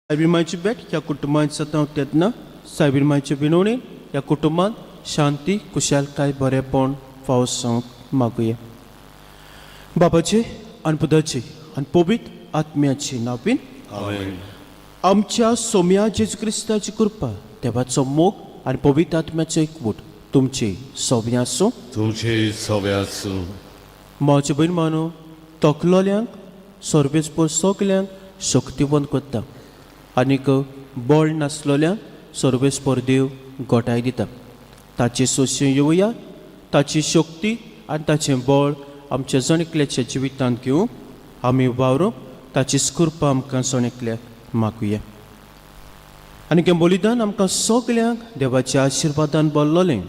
सायबीण भेट ह्या कुटुंबांत सताव तेन्ना सायबीण मायचे विनवणी ह्या कुटुंबांत शांती कुशालकाय बरेपण फावो जावंक मागुया. बाबाचे आनी पुताचे आनी पवित्र आत्म्याचे नांवान. आमेन. आमच्या सोम्या जेजू क्रिस्ताची कृपा, देवाचो मोग आनी पवित्र आत्म्याचो एकवट तुमचे सोम्या आसूं. तुमचे सवे आसूं. म्हजे भयण मानो तकलोल्यांक सर्वेस्पर सगल्यांक शक्तिवंत करता आनीक बळ नासलोल्यांक सर्वेस्पर देव गोठाय दिता. ताचे सोशें येवया, ताची शक्ती आनी ताचें बळ आमच्या जण एकल्याच्या जिवितांत घेवंक आमी वावरूंक ताची कृपा आमकां जण एकल्याक मागुया. आनी हें बलिदान आमकां सगल्यांक देवाच्या आशिर्वादान भरलोलें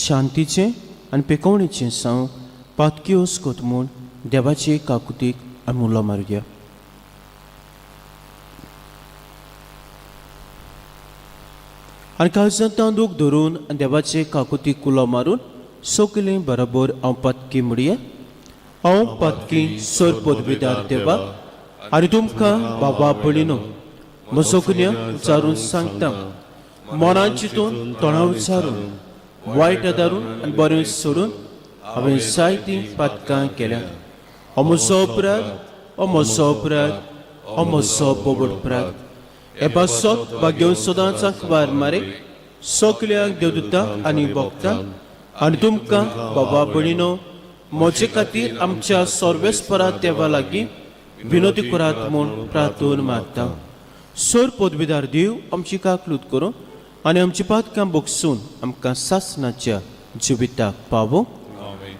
शांतीचें आनी पेकोवणेचें साव पातकी वस्कोत म्हूण देवाचे काकुतीक आमी उलो मारुया. आनी काळजांत तांदूक धरून आनी देवाचे काकुतीक उलो मारून सगलीं बरोबर हांव पातकी म्हणया. हांव पातकी सर पदवीदार देवा आनी तुमकां बाबा भयणीनो म्हजो गुन्यांव विचारून सांगता. मनान चिंतून, तोंडा विचारून, वायट आदारून आनी बरें सोडून हांवें जायतीं पातकां केल्यांत. हो म्हजो अपराध, हो म्हजो अपराध, हो म्हजो बोबड अपराध. हे पासत भाग्य सदांच अखबार मारे सगल्यांक देवदूता आनी भोगता आनी तुमकां बाबा भयणीनो म्हजे खातीर आमच्या सर्वेस्परा देवा लागीं विनोदी करात म्हूण प्रार्थून मागता. सर पदवीदार देव आमची काकलूत करूं आनी आमची पातकां बगसून आमकां सासणाच्या जिविताक पावोवं. आमेन.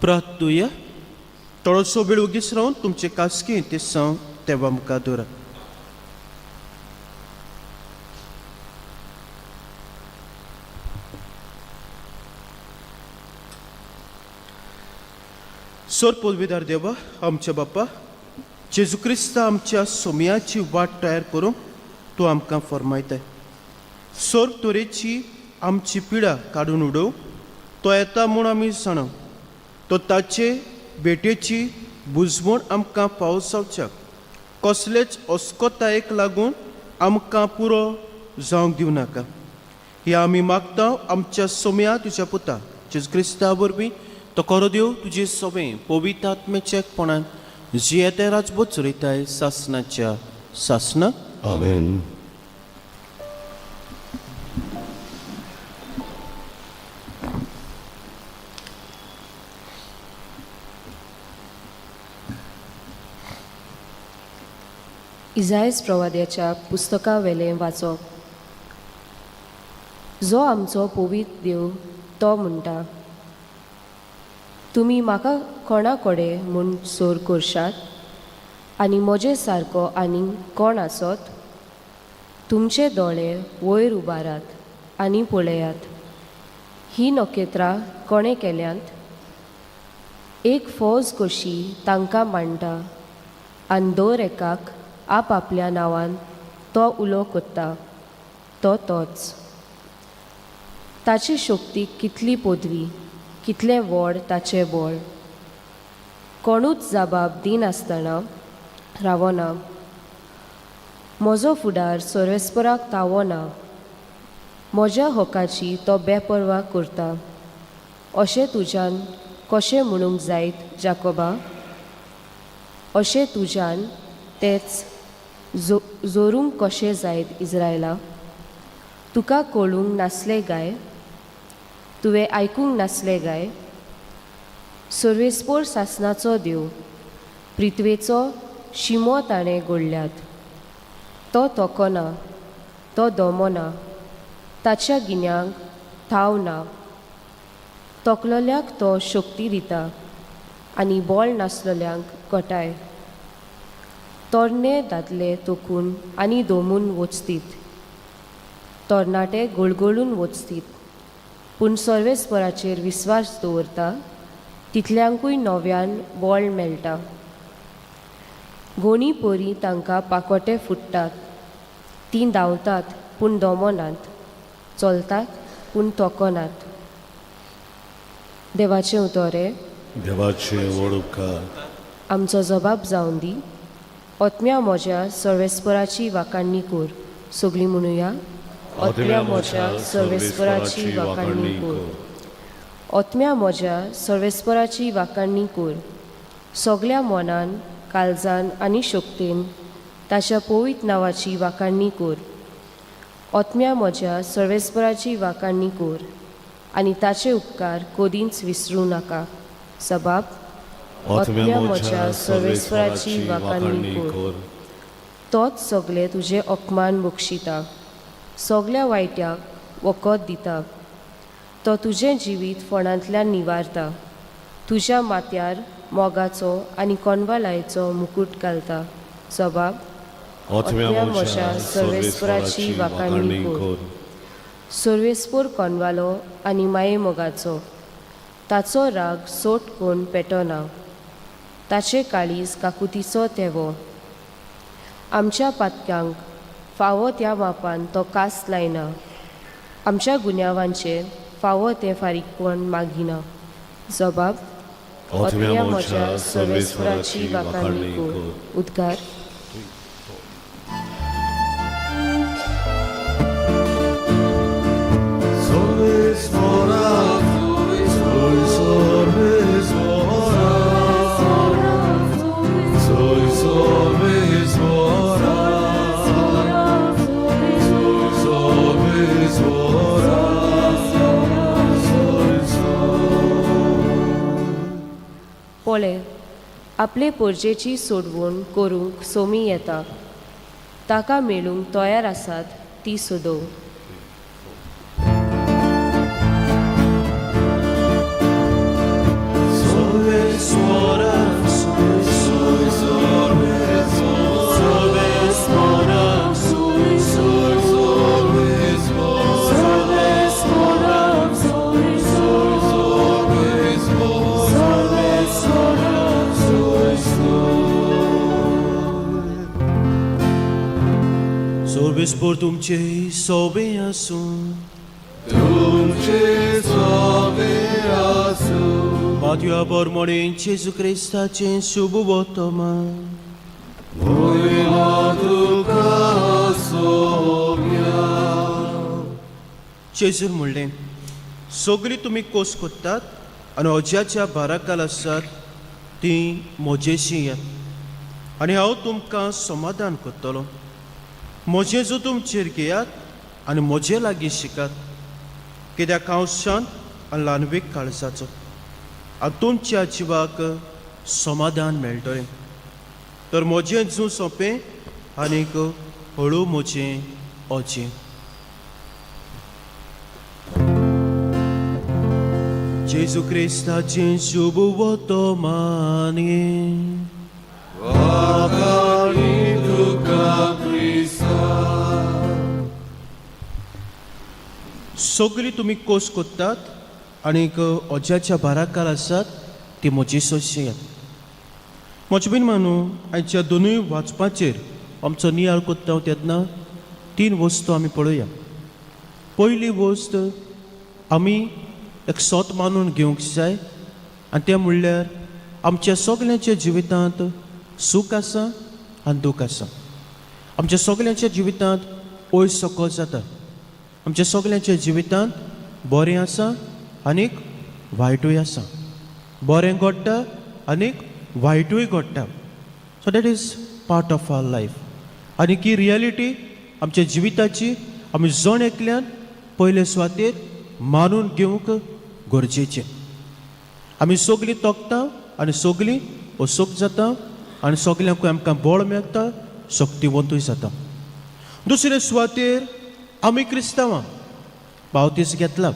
प्रार्थुया. थोडोसो वेळ ओगीच रावन तुमचे कासकी ते साव देवा मुखार दवरात. सर पदवीदार देवा आमच्या बाप्पा जेजू क्रिस्ता आमच्या सोमयाची वाट तयार करूंक तूं आमकां फर्मायताय. सर्व तरेची आमची पिडा काडून उडोव तो येता म्हूण आमी जाणा. तो ताचे भेटेची बुजवण आमकां फावो जावच्याक कसलेच अस्कोतायेक लागून आमकां पुरो जावंक दिवं नाका. हे आमी मागता आमच्या सोम्या तुज्या पुता जेजू क्रिस्ता वरवीं. तो करो देव तुजे सोबें पवित्र आत्म्याच्या एकपणान जियेते राजबोध चलयताय सासणाच्या सासणाक. आमेन. इजायस प्रवाद्याच्या पुस्तकावेलें वाचप. जो आमचो पवित्र देव तो म्हणटा, तुमी म्हाका कोणा कडेन म्हूण सोर करशात आनी म्हजे सारको आनी कोण आसत? तुमचे दोळे वयर उबारात आनी पळयात, हीं नखेत्रां कोणें केल्यांत? एक फौज कशी तांकां मांडटा आनी दर एकाक आपआपल्या नांवान तो उलो कोत्ता, तो तोच. ताची शक्ती कितली पदवी, कितलें व्हड ताचें बळ! कोणूच जबाब दिनासतना रावना, म्हजो फुडार सर्वेस्पराक तावना, म्हज्या हकाची तो बेपर्वा करता. अशें तुज्यान कशें म्हणूंक जायत जाकोबा? अशें तुज्यान तेच जोरूंक कशें जायत इज्रायला? तुका कळूंक नासलें गाय? तुवें आयकूंक नासलें गाय? सर्वेस्पोर सासणाचो देव, पृथ्वेचो शिमो ताणें गोडल्यात. तो तोकोना, तो दोमोना, ताच्या गिन्यांक थाव ना. तोकलोल्याक तो शक्ती दिता आनी बोळ नासलोल्यांक कोटाय. तरणे दादले तोखून आनी दोमून वचतीत, तरणाटे गोळगोळून वचतीत, पूण सर्वेस्पराचेर विस्वास दवरता तितल्यांकूय नव्यान बोळ मेळटा. गोणी परी तांकां पाकोटे फुट्टात, तीं धांवतात पूण दोमोनात, चलतात पूण तोकोनात. देवाचें उतोरें. देवाचे व्हड उपकार. आमचो जबाब जावन दी. ओतम्या म्हज्या सर्वेस्पराची वाखाणणी कोर. सगळीं म्हणुया. ओतम्या म्हज्या सर्वेस्पराची वाखाणणी कर. ओतम्या म्हज्या सर्वेस्पराची वाखाणणी कोर. सगल्या मनान, काळजान आनी शक्तेन ताच्या पवित्र नांवाची वाखाणणी कोर. ओतम्या म्हज्या सर्वेस्पराची वाखाणणी कोर आनी ताचे उपकार कदींच विसरूं नाका. सबाब. ओतम्या म्हज्या सर्वेस्पराची वाखाणणी कर. तोच सगळे तुजे अपमान बक्षिता, सगल्या वायट्याक वखद दिता. तो तुजें जिवीत फोंडांतल्यान निवारता, तुज्या माथ्यार मोगाचो आनी कोनवालायचो मुकूट घालता. सबाब. ओतम्या म्हज्या सर्वेस्पराची वाखाणणी कर. सर्वेस्पोर कोनवालो आनी माये मोगाचो, ताचो राग सोट कोण पेटना. ताचे काळीज काकुतीचो तेवो. आमच्या पातक्यांक फावो त्या मापान तो कास लायना, आमच्या गुन्यांवांचेर फावो तें फारीकपण मागिना. जबाब. ओतम्या म्हज्या सर्वेस्पराची वाखाणणी कर. उद्गार. पळय, आपले पोरजेची सोडवण करूंक सोमी येता, ताका मेळूंक तयार आसात ती सोदोव. सर्वेस्पर तुमचे सोबे आसूं. तुमचे सोबे आसूं. मातया बरमणे जेजू क्रिस्ताचें शुभ वर्तमान. वयलो तुका सोम्या. जेजून म्हणलें, सगळीं तुमी कोस कोत्तात आनी अज्याच्या भाराकाल आसात तीं म्हजेशी यात आनी हांव तुमकां समाधान करतलो. म्हजें जो तुमचेर घेयात आनी म्हजे लागीं शिकात, कित्याक हांव शांत आनी ल्हानवीक काळजाचो, आनी तुमच्या जिवाक समाधान मेळटलें. तर म्हजें जूं सोंपें आनीक हळू म्हजें अजें. जेजू क्रिस्ताचें शुभ वर्तमान. वाखाणणी तुका क्रिस्ता. सगळीं तुमी कोस कोत्तात आनीक अज्याच्या भाराकार आसात ती म्हजी सोंशी. म्हजे बीन मानू, आयच्या दोनूय वाचपाचेर आमचो नियाळ कोत्ता तेन्ना तीन वस्तू आमी पळोवया. पयली वस्त, आमी एक सोत मानून घेवंक जाय आनी तें म्हणल्यार आमच्या सगल्यांच्या जिवितांत सूख आसा आनी दूख आसा. आमच्या सगल्यांच्या जिवितांत वयर सकयल जाता. आमच्या सगल्यांच्या जिवितांत बरें आसा आनीक वायटूय आसा. बरें घडटा आनीक वायटूय घडटा. So that is part of our life. आनी ही रियलिटी आमच्या जिविताची आमी जण एकल्यान पयले सुवातेर मानून घेवंक गरजेचें. आमी सगलीं तोखता आनी सगलीं असोक जाता. आनी सगल्यांकूय आमकां बळ मेळटा, शक्तिवंतूय जाता. दुसरे सुवातेर आमी क्रिस्तांवां बावतीस घेतला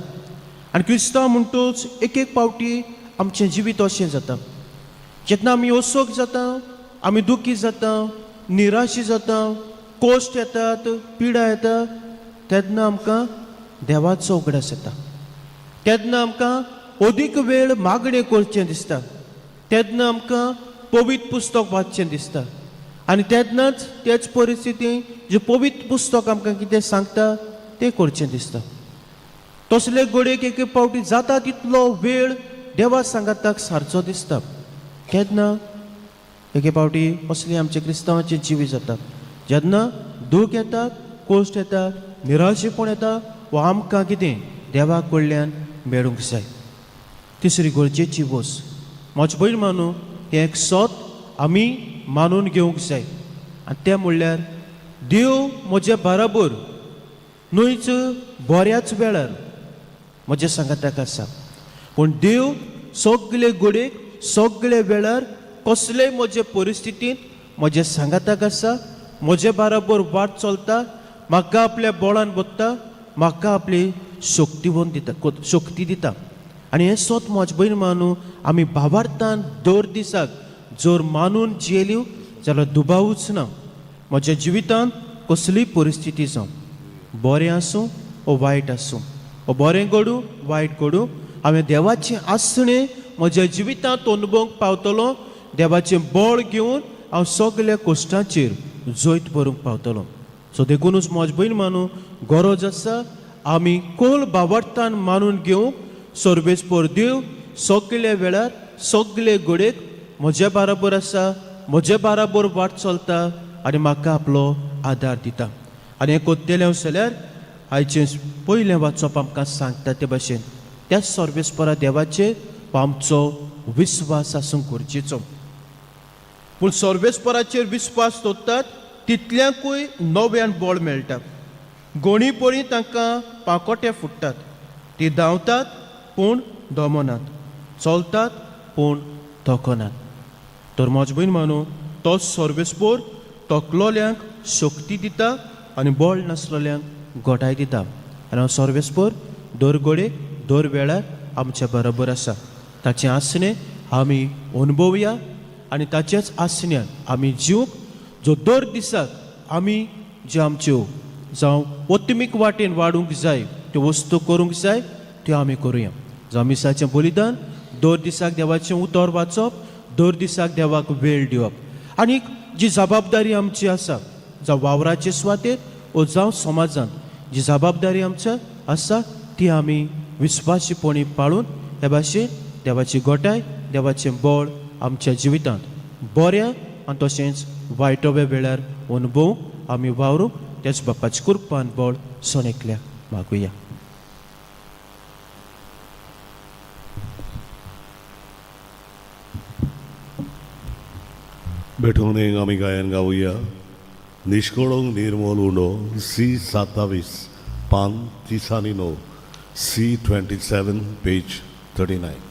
आनी क्रिस्तांव म्हणटूच एक एक पावटी आमचें जिवीत अशें जाता, जेन्ना आमी असोक जाता, आमी दुखी जाता, निराशी जाता, कोश्ट येतात, पिडा येता, तेन्ना आमकां देवाचो उगडास येता. तेन्ना आमकां अदीक वेळ मागणें करचें दिसता, तेन्ना आमकां पवित्र पुस्तक वाचचें दिसता आनी तेन्नाच तेच परिस्थितींत जें पवित्र पुस्तक आमकां कितें सांगता तें करचें दिसता. तसले घडयेक एक एक पावटी जाता तितलो वेळ देवा सांगाताक सारचो दिसता. केन्ना एके पावटी असली आमचे क्रिस्तांवाचे जिवीत जाता, जेन्ना दूख येता, कोश्ट येता, निराशेपण येता वा आमकां कितें देवा कडल्यान मेळूंक जाय. तिसरी गरजेची वस्त म्हजे भयण मानू, हें एक सत आमी मानून घेवंक जाय आनी तें म्हणल्यार देव म्हजे बराबर न्हयच बऱ्याच वेळार म्हज्या सांगाताक आसा, पूण देव सगळे घडयेक सगळे वेळार कसलेय म्हजे परिस्थितींत म्हज्या सांगाताक आसा, म्हजे बराबर वाट चलता, म्हाका आपल्या बळान बदता, म्हाका आपली शक्तिवंत दिता, शक्ती दिता. आनी हें सत म्हजे भयण मानू आमी भावार्थान दर दिसाक जर मानून जियेल्यो जाल्यार दुबावूच ना म्हज्या जिवितांत कसलीय परिस्थिती जावं, बरें आसूं ओ वायट आसूं, ओ बरें घडूं वायट घडूं, हांवें देवाचें आसणें म्हज्या जिवितांत अनुभवंक पावतलो. देवाचें बळ घेवन हांव सगल्या कश्टांचेर जैत भरूंक पावतलो. सो देखुनूच म्हज भयण मानू गरज आसा आमी कोल बावडतान मानून घेवंक सर्वेस्पर देव सगल्या वेळार सगळे घडयेक म्हज्या बाराबर आसा, म्हज्या बाराबर वाट चलता आनी म्हाका आपलो आदार दिता. आनी हें कोत्तेलें जाल्यार आयचें पयलें वाचप आमकां सांगता ते भाशेन त्या सर्वेस्परा देवाचेर आमचो विस्वास आसूंक गरजेचो. पूण सर्वेस्पराचेर विस्वास दवरतात तितल्यांकूय नव्यान बळ मेळटा. गोणी पळी तांकां पाकोटे फुट्टात, ती धांवतात पूण दमनात, चलतात पूण थकनात. तर म्हज भयण मानू तो सर्वेस्पोर तकलोल्यांक शक्ती दिता आनी बळ नासलेल्यांक गोठाय दिता. आनी हो सर्वेस्पोर दर घडयेक दर वेळार आमच्या बरोबर आसा. ताचें आसणें आमी अनुभवया आनी ताचेच आसण्यान आमी जिवंक जो दर दिसाक आमी ज्यो आमच्यो जावं ओत्मीक वाटेन वाडूंक जाय त्यो वस्तू करूंक जाय त्यो आमी करुया. जावं मिसाचें बलिदान, दर दिसाक देवाचें उतर वाचप, दर दिसाक देवाक वेळ दिवप आनी जी जबाबदारी आमची आसा जावं वावराचे सुवातेर ओ जावं समाजांत जी जबाबदारी आमची आसा ती आमी विस्वासीपणी पाळून हे भाशेन देवाची गोठाय देवाचें बळ आमच्या जिवितांत बऱ्या आनी तशेंच वायटोव्या वेळार अनुभव आमी वावरूंक त्याच बापाचे कृपान बळ सणेकल्या मागुया. भेटवणेक आमी गायन गावया निश्कळोंक निर्मोल उंडो सी 27 पान 39, सी 27 पेज 39.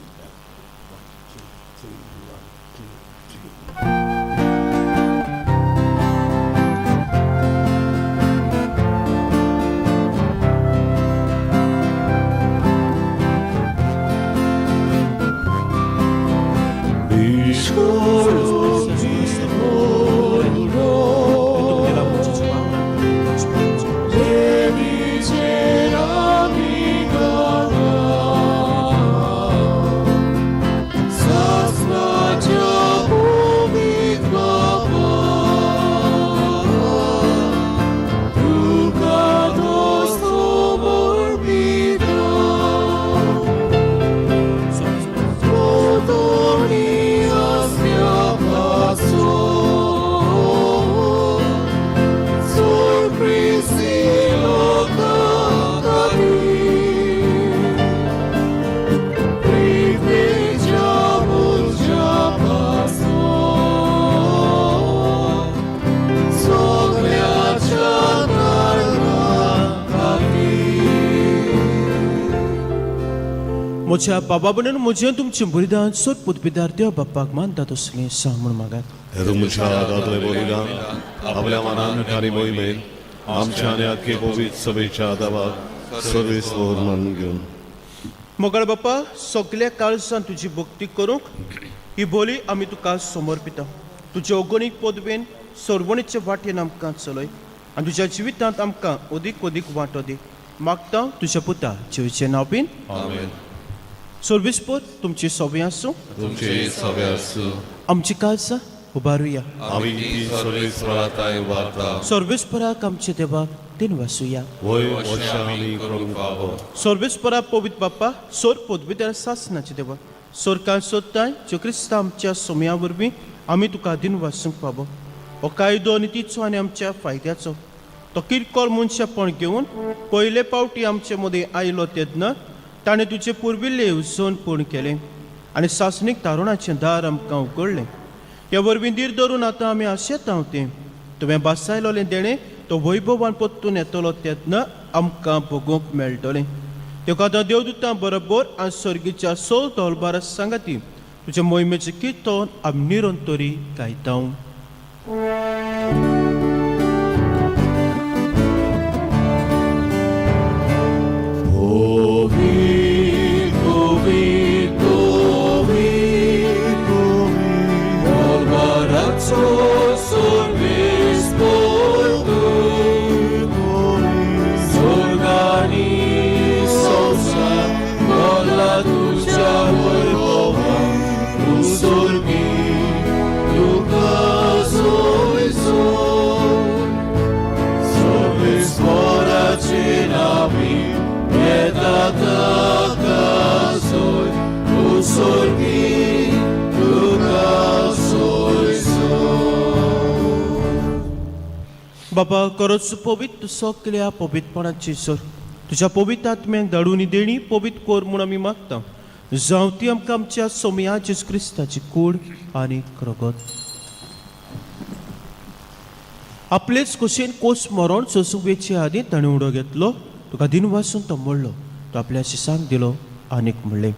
म्हज्या बाबा म्हणून म्हजें तुमचें बलिदान सोद पुतबीदार देव बाप्पाक मानता तसलें सांग म्हूण मागात. हे तुमच्या हातांतलें बलिदान आपल्या मनान आनी मोहिमेन आमच्या आनी आख्खे पवित्र सभेच्या देवाक सर्वेस्वर मानून घेवन. मोगाळ बाप्पा, सगल्या काळजान तुजी भक्ती करूंक ही बोली आमी तुका समर्पिता. तुजे अगणीक पदवेन सर्वणीचे वाटेन आमकां चलय आनी तुज्या जिवितांत आमकां अदीक अदीक वांटो दी. मागता तुज्या पुता जिवचे नांव बीन. आमेन. सर्वीस पोत तुमची सोबी आसूं. तुमचे सभे आसूं. आमची काळजां उबारुया. आमी ती सर्वेस्वरा ताय उबारता. सर्वेस्पराक आमच्या देवाक दिन वासुया. वय वर्षा आमी करूंक फावो. सर्वेस्परा पवित्र बाप्पा, सोर पदवीदार सासनाचे देवा, सोरकान सोदताय ज्यो क्रिस्ता आमच्या सोम्या वरवीं आमी तुका दिन वासूंक फावो. हो कायदो नितीचो आनी आमच्या फायद्याचो. तो किरकोळ मनशापण घेवन पयले पावटी आमचे मदीं आयलो तेन्ना ताणें तुजें पुर्विल्लें येवजण पूर्ण केलें आनी सासणीक तारुणाचें दार आमकां उगडलें. ह्या वरवीं धीर धरून आतां आमी आशेता तें तुवें बासायलोलें देणें तो वैभवान परतून येतलो तेन्ना आमकां भोगूंक मेळटलें. तेका आतां देवदूतां बरोबर आनी सर्गीच्या सोल तोलबारा सांगाती तुज्या मोहिमेचें किर्तन आमी निरंतरी गायता. बाबा खरोच पवित्र सगल्या पवित्रपणाची सर तुज्या पवित्र आत्म्याक धाडून देणी पवित्र कोर म्हूण आमी मागता. जावं ती आमकां आमच्या सोमया जेजू क्रिस्ताची कूड आनी रगत. आपलेच कुशीन कोस मरण सोसूंक वेचे आदीं ताणें उडो घेतलो, तुका दिन वासून तो मोडलो, तो आपल्या शिसांक दिलो आनीक म्हणलें,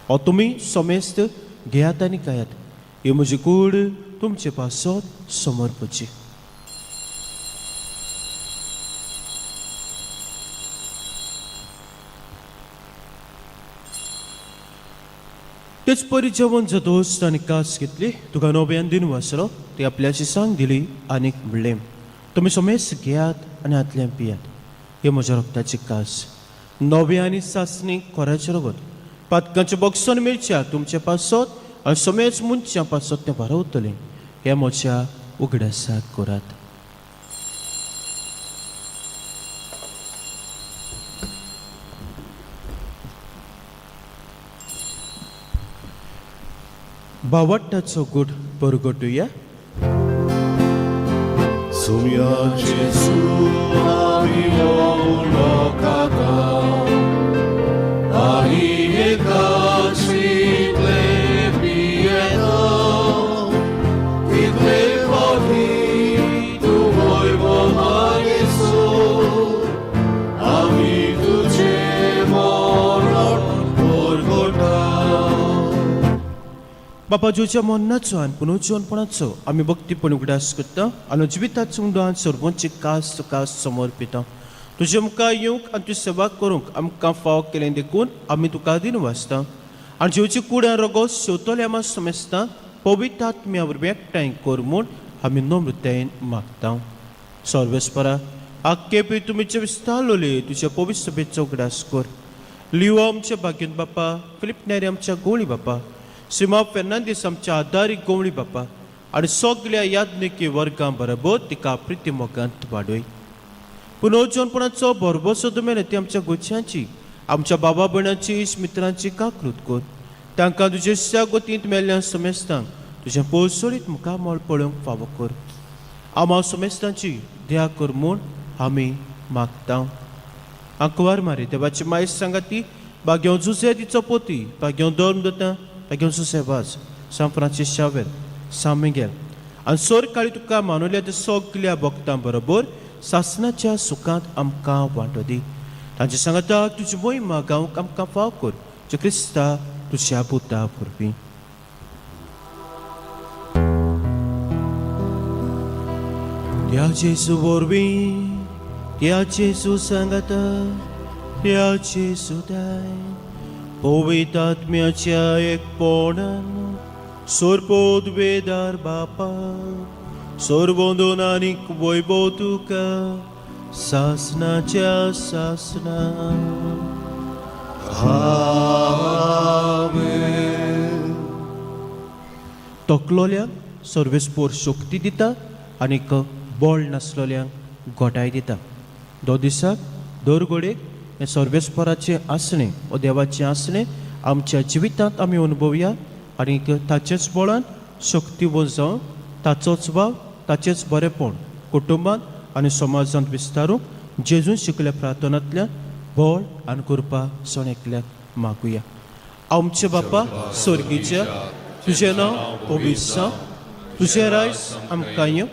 हो तुमी समेस्त घेयात आनी खायात, ही म्हजी कूड तुमचे पासत समर्पची. तेच परी जेवण जातोच ताणें कास घेतली, तुका नव्यान दिन वासलो, ती आपल्या शिसांक दिली आनीक म्हणलें, तुमी समेस्त घेयात आनी हातल्यान पियात, हे म्हज्या रक्ताची कास, नव्या आनी सासणी खोऱ्याचें रगत, पातकांचें बक्षण मिरच्या तुमचे पासत आनी समेज मनशां पासत तें वारवतलें. हे म्हज्या उगडासाक करात. बावट्टाचो गूट परगटुया. सुम्या जेसू आमी लोकाता आनी एकाशींतले पियेता तितले फावटी तूं वैभवान आमी तुजें मरण परगटा. बापा जेवच्या मरणाचो आनी पुनर्जीवनपणाचो आमी भक्तीपण उगडास करता आनी जिविताचो उंडान सर्वांची कास तुका समर्पिता. तुजे मुखार येवंक आनी तुजी सेवा करूंक आमकां फावो केलें देखून आमी तुका दिन वाचता आनी जेवची कूड आनी रगत शेवतल्या आमा समेस्ता पवित्र आत्म्या वरवीं एकठांय कर म्हूण आमी नम्रतायेन मागता. सर्वेस्परा आख्खे पी तुमीचे विस्तारलोले तुज्या पवित्र सभेचो उगडास कर. लिओ आमच्या भाग्यन बापा, फिलीप नेरी आमच्या गोवळी बापा, श्रीमा फेर्नांदीस आमच्या आदारी गोवळी बापा आनी सगल्या याज्ञिकी वर्गां बरोबर तिका प्रिती मोगांत वाडय. पुनर्जनपणाचो भरभरसो दुमेले ती आमच्या गोच्यांची, आमच्या बाबा भयणांची, मित्रांची काकृत कर. तांकां तुज्या गोतींत मेल्ल्या समेस्तांक तुजें पोसोळीत मुखामळ पळोवंक फावो कर. आमा समेस्तांची दया कर म्हूण आमी मागता. आंकवार मारी देवाची मायस सांगाती बाग्यो जुसे तिचो पोती, बाग्यो धर्म दता, बाग्यो जुसे वाज, सांत फ्रांसीस शावेर, सांत मिगेल आनी सोर काळी तुका मानवल्या त्या सगल्या भक्तां बरोबर सासनाच्या सुखांत आमकां वांटो दी. तांचे सांगाता तुजी मोहिमा गावंक आमकां फाव कर. जे क्रिस्ता तुज्या पुता वरवीं. त्या जेजू वरवीं, त्या जेजू सांगाता, त्या जेजू दाय पवित्र आत्म्याच्या एकपणान सोरपोदवेदार बापा सोरबोंदून आनीक वैभव तुका सासनाच्या सासना. तकलोल्यांक सर्वेस्पोर शक्ती दिता आनीक बळ नासलोल्यांक गोटाय दिता. दो दिसाक दर घडयेक हें सर्वेस्पोराचें आसणें ओ देवाचें आसणें आमच्या जिवितांत आमी अनुभवया आनीक ताचेच बळान शक्तीवंत जावन ताचोच वाव ताचेच बरेपण कुटुंबांत आनी समाजांत विस्तारूंक जेजून शिकल्या प्रार्थनांतल्यान बळ आनी कृपा सण एकल्याक मागुया. आमचे बापा स्वर्गीच्या, तुजें नांव पवित्र जावं, तुजें रायज आमकां येवं,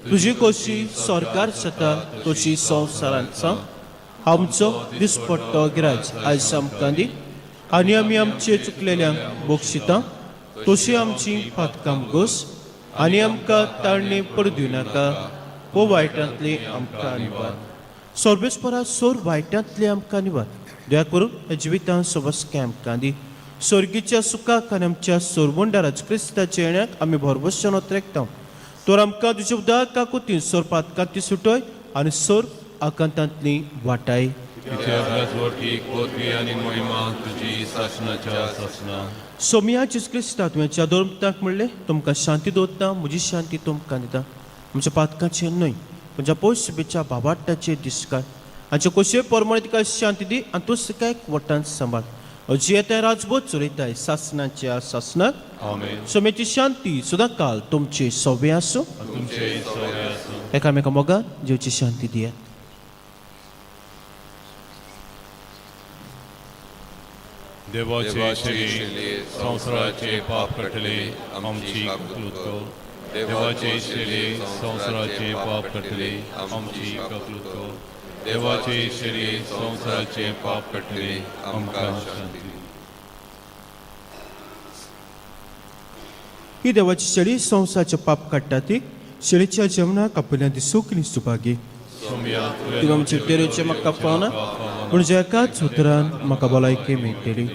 तुजी कशी सरकार जाता तशी संवसारांत जावं. आमचो दिसपट्टो गिराज आयज आमकां दी आनी आमी आमचे चुकलेल्यांक बक्षिता तशी आमची फातकाम घोस आनी आमकां ताळणे पडू दिवनाका वो वायटांतली आमकां निवार. सर्वेस्परा सोर वायटांतली आमकां निवार. दया करून ह्या जिवितांत सोबसकाय आमकां दी. स्वर्गीच्या सुखाक आनी आमच्या सोरवंडाराज क्रिस्ताच्या येण्याक आमी भरभोसान ओतरेकता. तर आमकां तुज्या उदक काकुतीन सोर पातकांती सुटय आनी सोर आकांतांतली वाटाय. पदवी आनी महिमा तुजी सासनाच्या सासना. सोमिया जेजू क्रिस्ता तुवें दोरताक म्हणलें, तुमकां शांती दवरता, म्हजी शांती तुमकां दिता. आमच्या पातकाचेर न्हय म्हज्या पयसुबेच्या बाबाट्टाचेर दिसकाय हांचे कशे प्रमाणे तिका शांती दी आनी तूं तिका एक वटान सांबाळ. जियेता राजबोध चलयताय सासनाच्या सासनाक. आमेन. सोम्याची शांती सदां काल तुमचे सोबे आसूं. तुमचे सगळे आसूं. एकामेका मोगान जेवची शांती दियात. देवाचे शरीर संवसाराचे पाप काडटले आमची कबूल कर. देवाचे शरीर संवसाराचे पाप काडटले आमची कबूल कर. देवाचे शरीर संवसाराचे पाप काडटले आमकां शांती दी. ही देवाची शेळी संवसाराचें पाप काडटा ती शेळीच्या जेवणाक आपल्या दिसूंक सुभागी. सोम्या तुवें आमचे तेरेचें म्हाका पावना पूण ज्या एकाच उतरान म्हाका भलायकी मेळटली.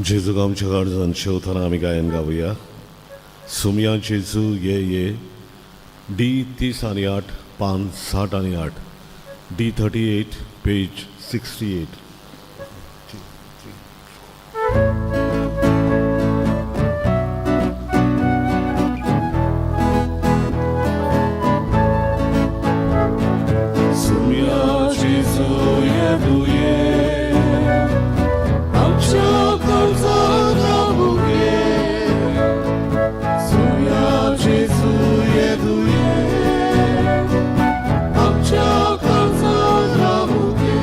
जेजूक आमच्या काळजान शेवतना आमी गायन गावया. सुमया जेजू ये ये, डी 30 आनी 8, पान 60 आनी 8, डी 38, पेज 68. सुमया जेजू ये दुये, आमच्या काळजात राबुगे. सुमया जेजू ये दुये, आमच्या काळजात राबुगे.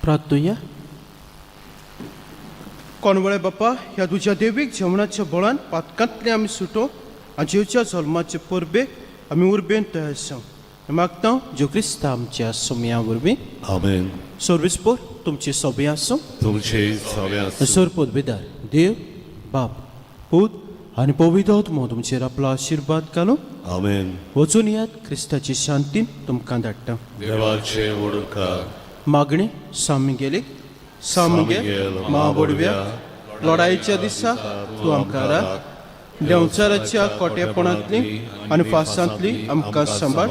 प्रार्थुया. कोणवळे बापा, ह्या तुज्या देवीक जेवणाच्या बळान पातकांतले आमी सुटो आनी जेवच्या जल्माचे परबेक आमी उर्बेन तयार आसा मागता ज्यो क्रिस्ता आमच्या सोमया वरवीं. आमेन. सर्वीस पोर तुमची सोबी आसूं. तुमचे सवे आसूं. सर पदवेदार देव बाप पूत आनी पवित्र आत्मो तुमचेर आपलो आशिर्वाद घालूं. आमेन. वचून यात, क्रिस्ताची शांतीन तुमकां धाडटा. देवाचे उडकार. मागणें सामगेलीक. सामगेल महाबोडव्या, लढायेच्या दिसा तूं आमकां राख. देंवचाराच्या कोटेपणांतली आनी फासांतली आमकां सांबाळ.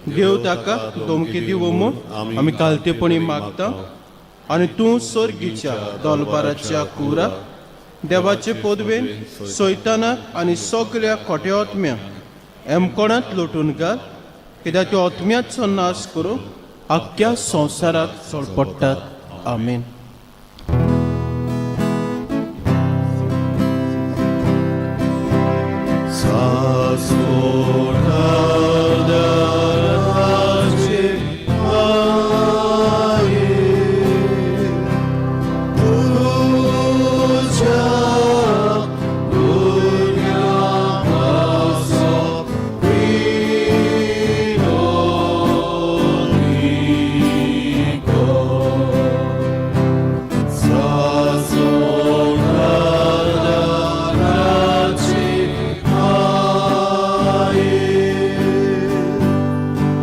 देव ताका धमकी दिवो म्हूण आमी कालतेपणी मागता आनी तूं सर्गीच्या दोलबाराच्या कुरा देवाचे पदवेन सैतानाक आनी सगल्या खोट्या आत्म्यांक एमकोणांत लोटून घाल, कित्याक त्यो आत्म्याचो नाश करूंक आख्ख्या संवसाराक चडपडटात. आमेन. सासोटादाराचे माये, तुझ्या पुण्यापासो विनोदी कर. सासोटादाराचे माये,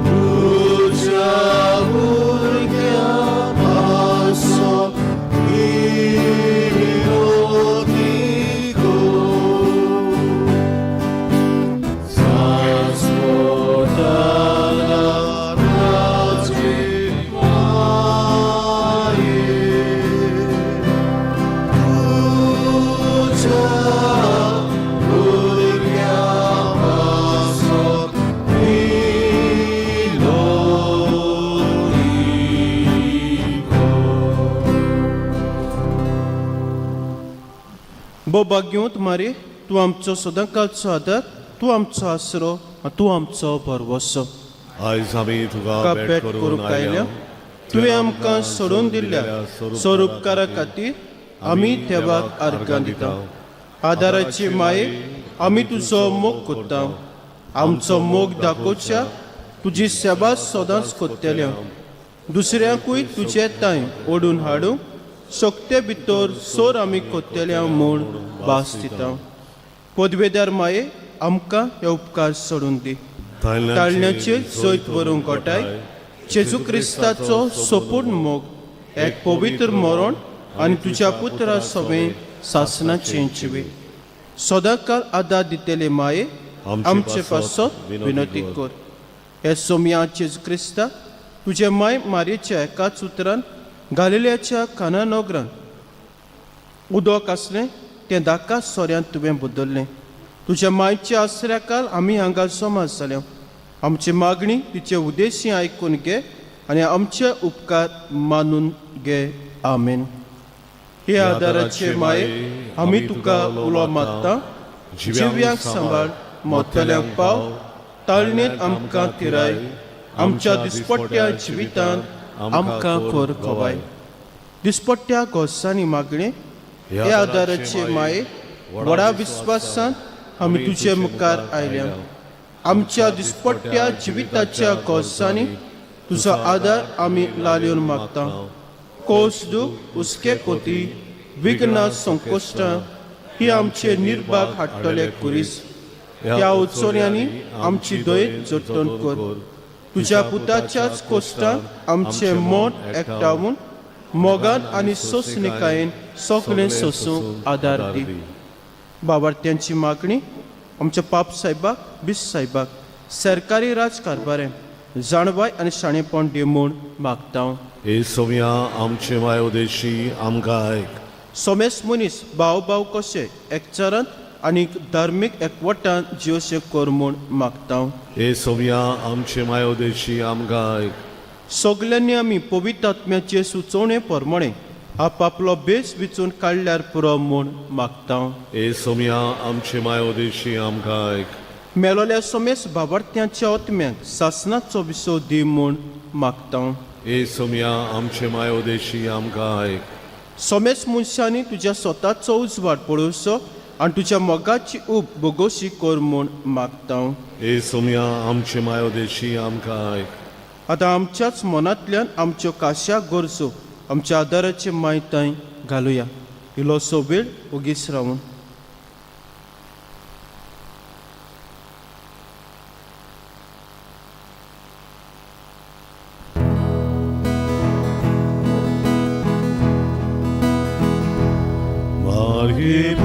तुझ्या भुरग्यापासो विनोदी कर. सासोटादाराचे माये, तुझ्या भुरग्यापासो विनोदी कर. बो भाग्यवंत मारे, तूं आमचो सदांकाळचो आदार, तूं आमचो आसरो आनी तूं आमचो भरवसो. आयज आमी तुका तुका भेट भेट करून करूंक आयल्या. आयल्या. तुवें आमकां सोडून दिल्ल्या स्वरुपकारा खातीर आमी देवाक आर्गां दिता. आदाराची माये, आमी तुजो मोग कोत्ता. आमचो मोग दाखोवच्या तुजी सेवा सदांच कोत्तले. दुसऱ्यांकूय तुजे तांय ओडून हाडूंक शक्ते भितर सोर आमी कोत्तले म्हूण भास दिता. पदवेदार माये, आमकां हे उपकार सोडून दी. ताळण्याचेर जैत व्हरूंक गोठाय जेजू क्रिस्ताचो सोपूर्ण मोग, एक पवित्र मरण आनी तुज्या पुत्रा सवें सासनाचें जिवीत सदांकाल आदार दितले माये, आमचे पासत विनंती कर. हे सोमया जेजू क्रिस्ता, तुजे माय मारयेच्या एकाच उतरान गालिल्याच्या काना नगरान उदक आसलें तें धाका सोऱ्यांत तुवें बदल्लें. तुज्या मायच्या आसऱ्याकाल आमी हांगा जमा जाल्या. आमची मागणी तिचे उद्देशी आयकून घे आनी आमचे उपकार मानून घे. आमेन. हे आदाराचे माये, आमी तुका उलो मारता. जिव्यांक सांबाळ, मोतल्यांक पाव, ताळणेंत आमकां थिराय. आमच्या दिसपट्ट्या जिवितांत आमकां कर खवाय. दिसपट्ट्या गोसांनी मागणें. हे आदाराचे माये, व्हडा विस्वासान आमी तुजे मुखार आयल्या. आमच्या दिसपट्ट्या जिविताच्या गोसांनी तुजो आदार आमी लाल्योन मागता. कोस, दूख, हुस्के कोती, विघ्न, संकोश्टां ही आमचे निर्भाग हाडटले कुरीस. ह्या उत्सोन्यांनी आमची दयेत जतन कर. तुज्या पुताच्याच कोश्टांत आमचें मन एकठावून मोगान आनी सोंसणिकायेन सगळें सोंसूंक आदार दी. बाबार्थ्यांची मागणी. आमच्या पाप साहेबाक, बीस साहेबाक सरकारी राजकारभारें जाणवाय आनी शाणेपण दी म्हूण मागता. हे सोमया आमचे माय उदेशी आमकां आयक. सोमेस मनीस भाव भाव कशे एकचारान आनी धार्मीक एकवटान जिवशे कर म्हूण मागता. हे सोमया आमचे माय उदेशी आमकां आयक. सगल्यांनी आमी पवित्र आत्म्याचे सुचोवणे प्रमाणे आपापलो बेस विचून काडल्यार पुरो म्हूण मागता. हे सोमया आमचे माय उदेशी आमकां आयक. मेलोल्या सोमेस बाबार्थ्यांच्या आत्म्याक सासनाचो विसव दी म्हूण मागता. ए सोमया आमचे मायोदेशी आमकां आयक. सोमेस मनशांनी तुज्या स्वताचो उजवाड पळोवचो आनी तुज्या मोगाची ऊब बोगोशी कर म्हूण मागता. ए सोमया आमचे मायोदेशी आमकां आयक. आतां आमच्याच मनांतल्यान आमच्यो काश्या गरजो आमच्या आदाराचे मायताय घालुया. इल्लोसो वेळ ओगीच रावून. मार्गी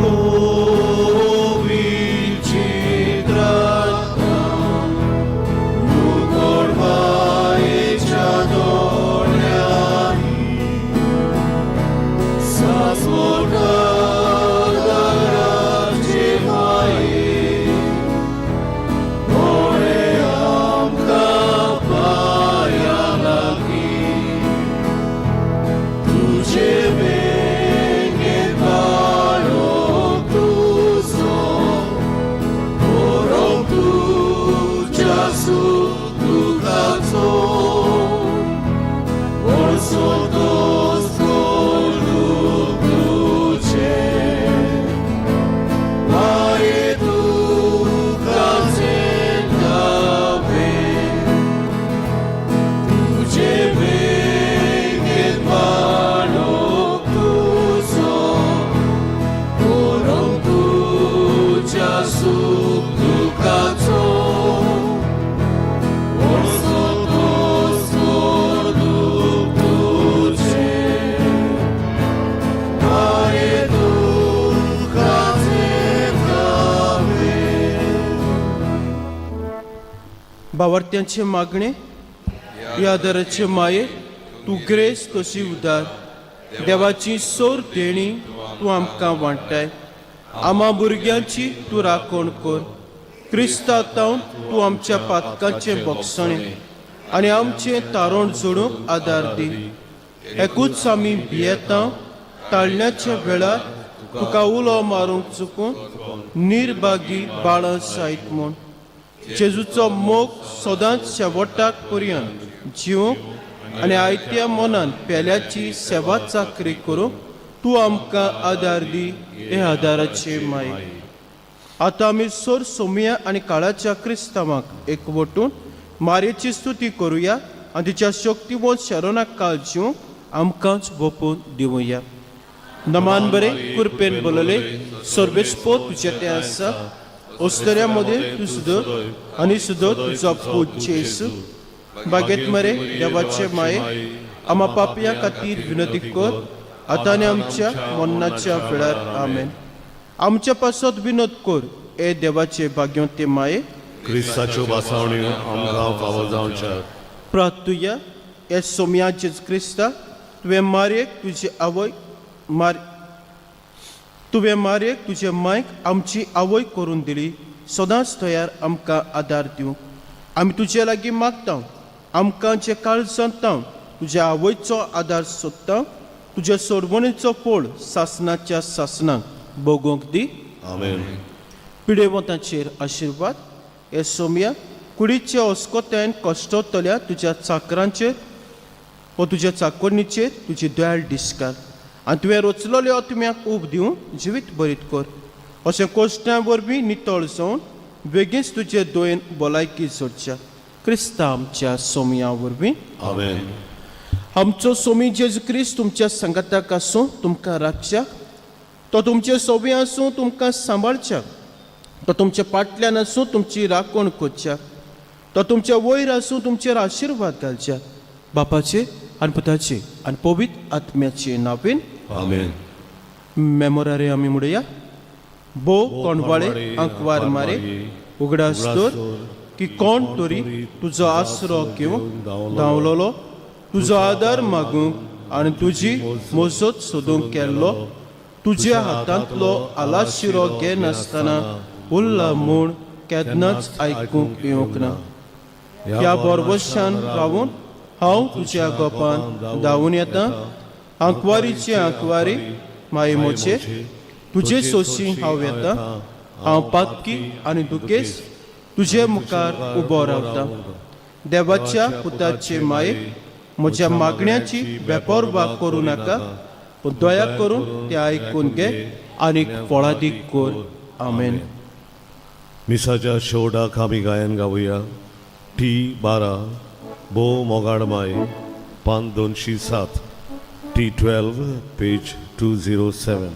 बावर्त्यांचे मागणे. ह्या आदाराचे माये तूं ग्रेस तशी उदार देवाची सोर देणी तूं आमकां वांट्टाय. आमा भुरग्यांची तूं राखण कर. क्रिस्ता तावन तूं आमच्या पातकांचें बक्षणें आनी आमचें तारण जोडूंक आदार दी. एकूच आमी भियेता ताळण्याच्या वेळार तुका उलो मारूंक चुकून निर्भागी बाळां जायत म्हूण. जेजूचो मोग सदांच शेवटाक पर्यंत जिवंक आनी आयत्या मनान पेल्याची सेवा चाकरी करूंक तूं आमकां आदार दी हे आदाराचे माये. आतां आमी सोर सोमया आनी काळाच्या क्रिस्तांवाक एकवटून मारयेची स्तुती करुया आनी तिच्या शक्तिवंत शरणाक काळ जिवंक आमकांच बोपून दिवया. नमान बरे कृपेन बोलले सर्वेस्पो तुजें तें आसा. ओस्तऱ्या मदें तूं सुदर आनी सुदर तुजो पूत जेजू. बागेत मरे देवाचे माये आमा पापया खातीर विनंती कर आतां आनी आमच्या मरणाच्या वेळार. आमेन. आमच्या पासत विनोद कर ए देवाचे भाग्योते माये. क्रिस्ताच्यो भासावण्यो आमकां फावो जावच्याक. प्रार्थुया. हे सोमया जेजू क्रिस्ता तुवें मारयेक तुजी आवय मार तुवें मारयेक तुजे मायक आमची आवय करून दिली. सदांच तयार आमकां आदार दिवंक आमी तुजे लागीं मागता. आमकां जे काळजांत तावन तुज्या आवयचो आदार सोदता तुजे सोडवणेचो पोळ सासनाच्या सासनाक बगोवंक दी. आमेन. पिडेवंतांचेर आशिर्वाद. हे सोमया कुडीच्या अस्कोत्यान कश्टतल्या तुज्या चाकरांचेर व तुज्या चाकोरणीचेर तुजी दयाळ डिस्कार आनी तुवें रचलोले आत्म्याक ऊब दिवन जिवीत बरीत कर. अशें कोश्टां वरवीं नितळ जावन बेगीनच तुजे दोयेन भलायकी जोडच्या क्रिस्ता आमच्या सोमया वरवीं. आमेन. आमचो सोमी जेजू क्रिस्त तुमच्या सांगाताक आसूं तुमकां राखच्या. तो तुमचे सोबी आसूं तुमकां सांबाळच्या. तो तुमच्या पाटल्यान आसूं तुमची राखण करच्या. तो तुमच्या वयर आसूं तुमचेर आशिर्वाद घालच्या. बापाचे आनी पुताचे आनी पवित्र आत्म्याचे नांवेन. आमेन. मेमोरारे आमी म्हणुया. बो कोंडवाळे आंकवार मारे उगडास दवर की कोण तरी तुजो आसरो घेवंक धांवलोलो तुजो आदार मागूंक आनी तुजी मोजत सोदूंक केल्लो तुज्या हातांतलो आलाशिरो घेनासतना उरला म्हूण केन्नाच आयकूंक येवंक ना. ह्या बोरवशान रावून हांव तुज्या गोपान धांवून येता. आंकवारीचे आंकवारी माये मोचे तुजे सोशी हांव येता. हांव पातकी आनी दुखेस तुजे मुखार उबो रावता. देवाच्या पुताचे माये म्हज्या मागण्याची बेपोरवा करूं नाका, पूण दया करून ते आयकून घे आनी फळादीक कर. आमेन. मिसाच्या शेवटाक आमी गायन गावया. टी 12 भोव मोगाड माय, पान 207, टी 12 पेज 207.